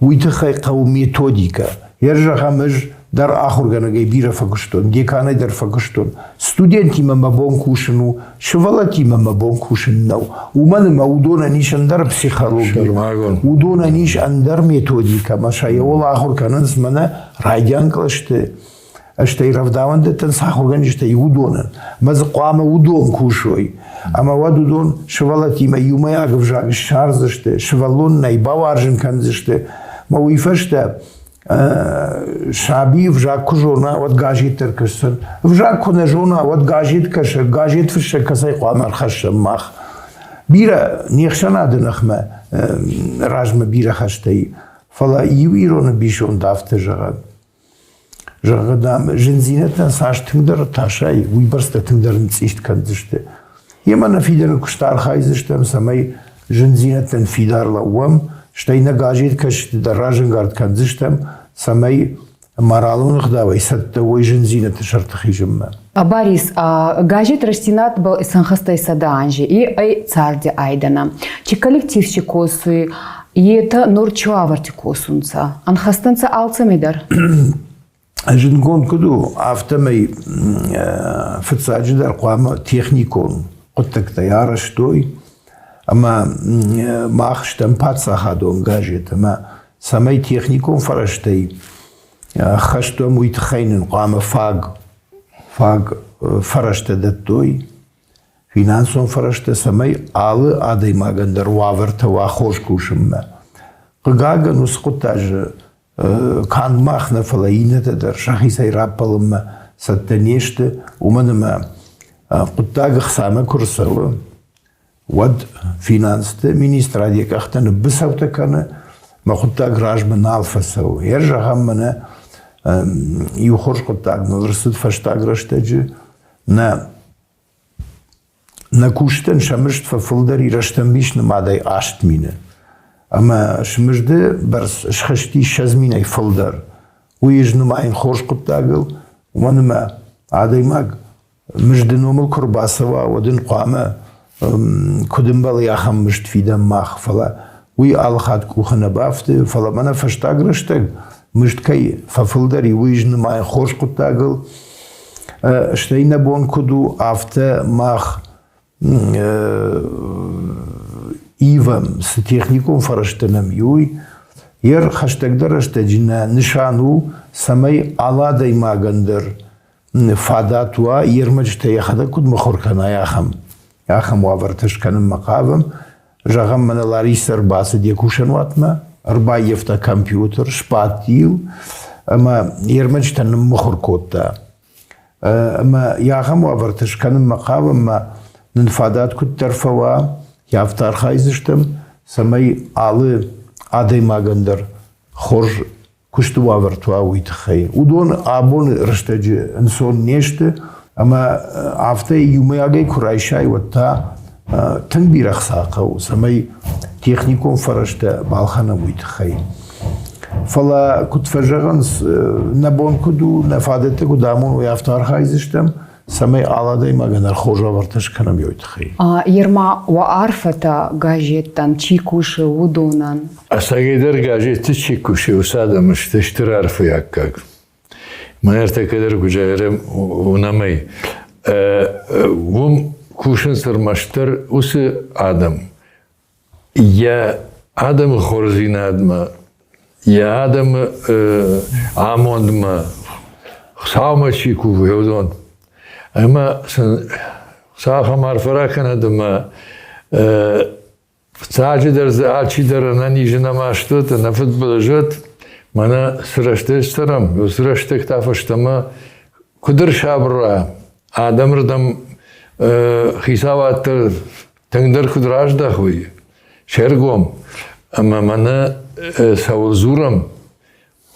уый тыххӕй хъӕуы методикӕ. Йӕ зӕгъӕм, ӕз дӕр ахуыргӕнӕгӕй бирӕ фӕкуыстон, деканӕй дӕр фӕкуыстон. Студентимӕ мӕ бон кусын у, сывӕллӕттимӕ мӕ бон кусын нӕу. Уымӕн ӕмӕ уыдонӕн ис ӕндӕр психологи, уыдонӕн ис ӕндӕр методикӕ, ӕмӕ сӕ йӕуыл ахуыр кӕнынц мӕнӕ райдиан кълӕсты стӕй рӕвдауӕндӕттӕн цы ахуыргӕнджытӕ и, уыдонӕн. Ӕмӕ дзы хъуамӕ уыдон кусой. Ӕмӕ уӕд уыдон сывӕллӕттимӕ иумӕйаг ӕвзаг ссардзысты, сывӕллон нӕй бауарзын кӕндзысты. Ӕмӕ уый фӕстӕ саби ӕвзаг куы зона, уӕд газет дӕр кӕсдзӕн. Ӕвзаг куы нӕ зона, уӕд газет кӕсы, газет фыссӕг кӕцӕй хъуамӕ ӕрхӕссӕм мах. Бирӕ не хсӕнады ныхмӕ размӕ бирӕ хӕстӕ и, фӕлӕ иу ирон ӕмбисонд афтӕ зӕгъӕд, Зӕгъгӕ, дам, зындзинӕдтӕн цас тынгдӕр тасай, уыйбӕрц дӕ тынгдӕр ныцъцъист кӕндзысты. Йемӕ нӕ фидӕны куыст архайдзыстӕм, цӕмӕй зындзинӕдтӕн фидар лӕууӕм, стӕй нӕ газеткӕсджыты дӕр разӕнгард кӕндзыстӕм, цӕмӕй моралон ӕгъдауӕй цӕттӕ уой зындзинӕдты сӕрты хизынмӕ. Барис, газет Рӕстдзинад-бӕл исӕнхӕст ӕй 100 анзи и ӕй царди айдӕнӕ. Чи коллектив чи косуй, етӕ нур чуавӕрти косунцӕ? Ӕнхӕстӕнцӕ алцӕмӕй дӕр? Зындгонд куыд у, афтӕмӕй фыццаджыдӕр хъуамӕ техникон хъуыддӕгтӕй арӕзтой ӕмӕ мах стӕм паддзахадон газет ӕмӕ цӕмӕй техникон фӕрӕзтӕй ӕххӕст уӕм, уый тыххӕй нын хъуамӕ фаг фаг фӕрӕзтӕ дӕттой. Финансон фӕрӕзтӕ, цӕмӕй алы адӕймагӕн дӕр уавӕртӕ уа хорз кусынмӕ. Хъыгагӕн, уыцы хъуыддаджы канд мах нӕ, фӕлӕ иннӕтӕ дӕр сӕхицӕй раппӕлынмӕ цӕттӕ не сты, уымӕн ӕмӕ хъуыддаг ӕхцамӕ куы рцӕуы, уӕд финансты министрад йӕ къӕхтӕ ныббыцӕутӕ кӕны, мӕ хъуыддаг размӕ нал фӕцӕуы. Йӕ зӕгъӕм, мӕнӕ иу хорз хъуыддаг ныл ӕрцыд фӕстаг рӕстӕджы. Нӕ Нӕ кустӕн сӕ мызд фӕфылдӕр и рӕстӕмбис нымадӕй 8000. Ӕмӕ смызды бӕрц схызти 20 минӕй фылдӕр. Уый ӕз нымайын хорз хъуыддагыл, уымӕн ӕмӕ адӕймаг мызды номыл куы рбацӕуа, уӕд ын хъуамӕ куыд ӕмбӕлы ахӕм мызд фидӕм мах, фӕлӕ уый алыхатт къухы нӕ бафты, фӕлӕ мӕнӕ фӕстаг рӕстӕг мызд кӕй фӕфылдӕр и, уый ӕз нымайын хорз хъуыддагыл. Стӕй нӕ бон куыд у, афтӕ мах ивӕм, цы техникон фӕрӕзтӕ нӕм и, уый. Йе хӕстӕгдӕр рӕстӕджы нӕ нысан у, цӕмӕй алы адӕймагӕн дӕр фадат уа, йе рмӕджытӕ йӕхӕдӕг куыд мыхуыр кӕна, ахӕм, ахӕм уавӕртӕ скӕнынмӕ хъавӕм. Зӕгъӕм, мӕнӕ Ларисӕ ӕрбацыд йӕ кусӕнуатмӕ, ӕрбаййӕфта компьютер, сбадти йыл ӕмӕ йе рмӕджытӕ ныммыхуыр кодта. Ӕмӕ йӕ ахӕм уавӕртӕ скӕнынмӕ хъавӕм, ӕмӕ нын фадат куыддӕр фӕуа, афтӕ архайдзыстӕм, цӕмӕй алы адӕймагӕн дӕр хорз куысты уавӕртӕ уа, уый тыххӕй. Уыдон абоны рӕстӕджы ӕнцон не сты, ӕмӕ афтӕ иумӕйагӕй куы райсай, уӕд та тынг бирӕ хца хъӕуы, цӕмӕй техникон фӕрӕзтӕ балхӕнӕм, уый тыххӕй. Фӕлӕ, куыд фӕзӕгъынц, нӕ бон куыд у, нӕ фадӕттӕ куыд амоной, афтӕ архайдзыстӕм, цӕмӕй алы адӕймагӕн дӕр хорз уавӕртӕ скӕнӕм уый тыххӕй. Ерма, уӕ арфӕтӕ газеттӕн чи кусы, уыдонӕн. Ӕцӕгӕйдӕр газетты чи кусы, уыцы адӕм сты стыр арфӕйы аккаг. Мӕн ӕртӕккӕ дӕр куы зӕгъӕм, уынӕм ӕй. Уым кусынц ӕрмӕстдӕр уыцы адӕм, йӕ адӕмы хорздзинадмӕ, йӕ адӕмы амондмӕ Хуыцаумӕ чи кувы, уыдон. Ӕмӕ сын Хуыцау арфӕ ракӕнӕд ӕмӕ фыццаджыдӕр дзы алчидӕр ӕнӕниз нӕма стут, ӕнӕфыдбылыз уӕд. Мӕнӕ цы рӕстӕг цӕрӕм, уыцы рӕстӕг та фӕстӕмӕ куыд ӕрсабыр уа, адӕмырдӕм хицауад дӕр тынгдӕр куыд раздӕхой се ргом, ӕмӕ мӕнӕ цӕуыл дзурӕм,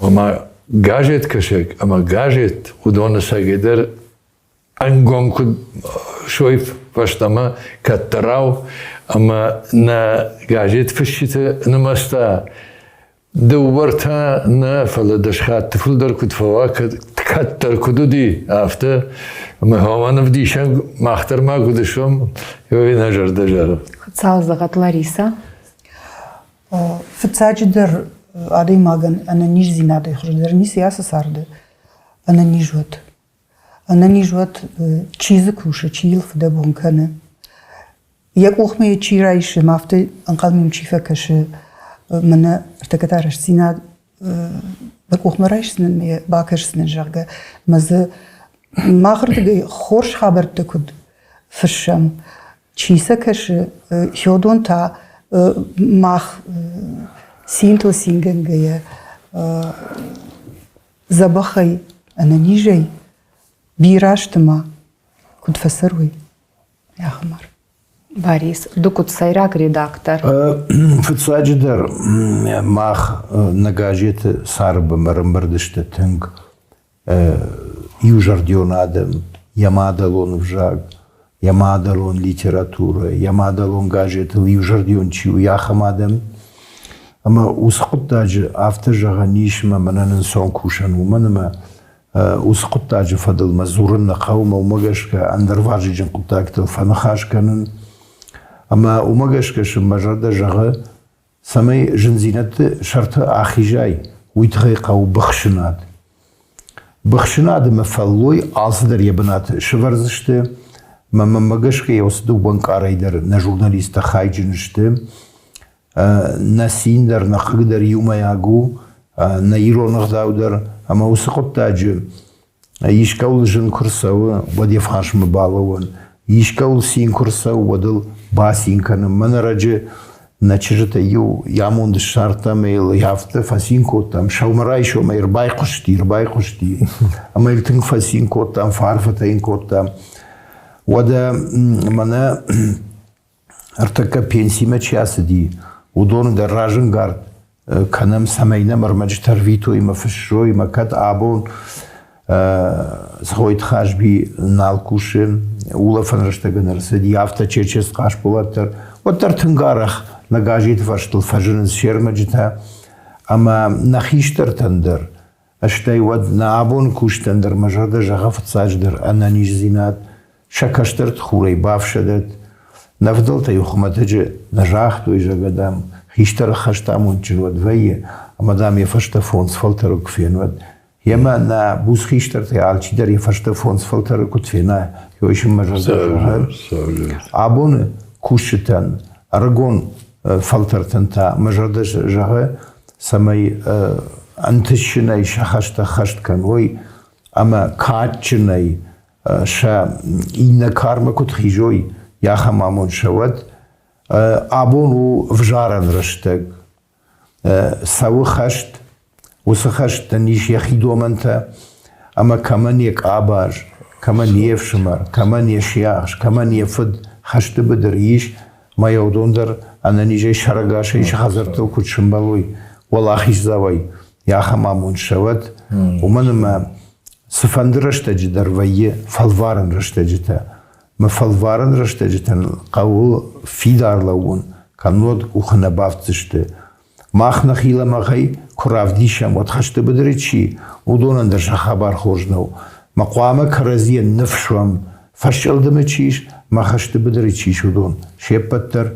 ома газеткӕсӕг ӕмӕ газет уыдоны сӕгӕдӕр ӕнгом куыд суой фӕстӕмӕ кӕддӕрау, ӕмӕ нӕ газетфысджыты нымӕцтӕ Дыууӕртӕ нӕ, фӕлӕ дӕсхатты фылдӕр куыд фӕуа, кӕддӕр куыд уыди, афтӕ. Ӕмӕ уымӕн ӕвдисӕн мах дӕр ма куыд стӕм, уый нӕ зӕрдӕ зӕгъы. Хуыцау зӕгъӕд, Лариса. Фыццаджыдӕр адӕймагӕн ӕнӕниздзинадӕй хуыздӕр ницы ацы царды. Ӕнӕниз уӕд. Ӕнӕниз уӕд, чи дзы кусы, чи йыл фыдӕбон кӕны. Йӕ къухмӕ йӕ чи райсы, ӕмӕ афтӕ ӕнхъӕлмӕ йӕм чи фӕкӕсы, мӕнӕ ӕртӕккӕ та рӕстдзинад мӕ къухмӕ райсдзынӕн ӕмӕ йӕ бакӕсдзынӕн, зӕгъгӕ, ӕмӕ дзы махырдыгӕй хорз хабӕрттӕ куыд фыссӕм, чи сӕ кӕсы, уыдон та мах цинтыл цингӕнгӕйӕ дзӕбӕхӕй, ӕнӕнизӕй бирӕ азты ма куыд фӕцӕрой. Ахмар. Борис, ды куыд сӕйраг редактор? Фыццаджыдӕр мах нӕ газеты цары бынмӕ ӕрӕмбырд сты тынг иузӕрдион адӕм, йӕ мадӕлон ӕвзаг, йӕ мадӕлон литературӕ, йӕ мадӕлон газетыл иузӕрдион чи у, ахӕм адӕм. Ӕмӕ уыцы хъуыддаджы афтӕ зӕгъӕн ис, ӕмӕ мӕнӕн ӕнцон кусӕн, уымӕн ӕмӕ уыцы хъуыддаджы фӕдыл мӕ дзурын нӕ хъӕуы, ӕмӕ уымӕ гӕсгӕ ӕндӕр вазыгджын хъуыддӕгтыл фӕныхас кӕнын. Ӕмӕ уымӕ гӕсгӕ сын мӕ зӕрдӕ зӕгъы, цӕмӕй зындзинӕдты сӕрты ахизай, уый тыххӕй хъӕуы быхсынад. Быхсынад ӕмӕ фӕллой алцыдӕр йӕ бынаты сӕвӕрдзысты, ӕмӕ мӕнмӕ гӕсгӕ йӕ уыцы дыууӕ ӕнкъарӕй дӕр нӕ журналисттӕ хайджын сты. Нӕ цин дӕр, нӕ хъыг дӕр иумӕйаг у, нӕ ирон ӕгъдау дӕр, ӕмӕ уыцы хъуыддаджы искӕуыл зын куы рцӕуы, уӕд йӕ фарсмӕ балӕууӕн. Искӕуыл цин куы рцӕуы, уӕд ыл бацин кӕнын. Мӕн ӕрӕджы нӕ чызджытӕй иу йӕ амонд ссардта ӕмӕ йыл афтӕ фӕцин кодтам. Сӕумӕрайсомӕй ӕрбайхъуысти, ӕрбайхъуысти. Ӕмӕ йыл тынг фӕцин кодтам, фӕарфӕтӕ йын кодтам. Уӕдӕ мӕнӕ ӕртӕккӕ пенсимӕ чи ацыди, уыдоны дӕр разӕнгард кӕнӕм, цӕмӕй нӕм ӕрмӕджытӕ рвитой ӕмӕ фыссой, ӕмӕ кӕд абон Цгъойты Хазби нал кусы, улӕфӕн рӕстӕгӕн ӕрцыди, афтӕ Черчес Хъасболат дӕр, уӕддӕр тынг арӕх нӕ газеты фӕрстыл фӕзынынц се рмӕджытӕ, ӕмӕ нӕ хистӕртӕн дӕр, стӕй уӕд нӕ абоны кустӕн дӕр мӕ зӕрдӕ зӕгъы фыццаджыдӕр ӕнӕниздзинад, сӕ кӕстӕрты хурӕй бафсӕдӕд. Нӕ фыдӕлтӕ-иу хуымӕтӕджы нӕ загътой, зӕгъгӕ, дам, хистӕры хӕст амондджын уӕд вӕййы, ӕмӕ, дам, йӕ фӕстӕ фондз фӕлтӕры куы фенуӕд. Емӕ нӕ буц хистӕртӕй алчидӕр йӕ фӕстӕ фондз фӕлтӕры куыд фена, уый мӕ зӕрдӕ зӕгъы. Абоны кусджытӕн, ӕрыгон фӕлтӕртӕн та мӕ зӕрдӕ зӕгъы, цӕмӕй ӕнтыстджынӕй сӕ хӕстӕ хӕст кӕной ӕмӕ кадджынӕй сӕ иннӕ кармӕ куыд хизой, ахӕм амонд сӕ уӕд. Абон у ӕвзарӕн рӕстӕг. Цӕуы хӕст, уыцы хӕстӕн ис йӕхи домӕнтӕ, ӕмӕ кӕмӕн йӕ къабаз, кӕмӕн йе фсымӕр, кӕмӕн йе сиахс, кӕмӕн йӕ фыд хӕсты быдыр ис, мӕ йӕ уыдон дӕр ӕнӕнизӕй сӕрӕгасӕй сӕ хӕдзӕрттыл куыд сымбӕлой, уӕлахиздзауӕй, ахӕм амонд сӕ уӕд, уымӕн ӕмӕ цыфӕнды рӕстӕджы дӕр вӕййы фӕлварӕн рӕстӕджытӕ. Мӕ фӕлварӕн рӕстӕджытӕн хъӕуы фидар лӕууын, кӕннод къухы нӕ бафтдзысты. Мах нӕхи лӕмӕгъӕй куы равдисӕм, уӕд хӕсты быдыры чи, уыдонӕн дӕр сӕ хабар хорз нӕу. Мӕ хъуамӕ кӕрӕдзийӕн ныфс уӕм, фӕсчъылдымы чи ис, мӕ хӕсты быдыры чи ис, уыдон се ппӕт дӕр.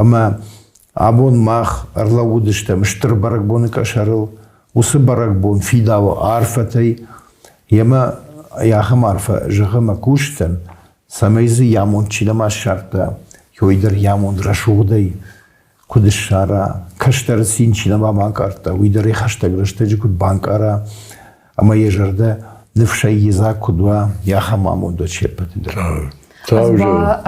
Ӕмӕ абон мах ӕрлӕууыдыстӕм стыр бӕрӕгбоны къӕсӕрыл. Уыцы бӕрӕгбон фидауы арфӕтӕй, Емӕ ахӕм арфӕ зӕгъы мӕ кусджытӕн, цӕмӕй дзы йӕ амонд чи нӕма ссардта, уый дӕр йӕ амонд рӕсугъдӕй куыд ссара, кӕстӕры цин чи нӕма банкъардта, уый дӕр йӕ хӕстӕг рӕстӕджы куыд банкъара ӕмӕ йӕ зӕрдӕ ныфсӕй йедзаг куыд уа, ахӕм амонд уӕд се ппӕты дӕр.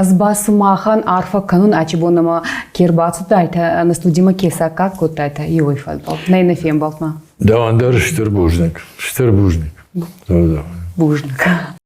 Ӕз ба сумахӕн арфӕ кӕнун ачи бонӕмӕ ке рбацудайтӕ, нӕ студимӕ ке саккаг кодтайтӕ, еуей фӕдбӕл. Нӕ нӕ фембӕлдмӕ. Дӕуӕн дӕр стыр бузныг, стыр бузныг. Бузныг.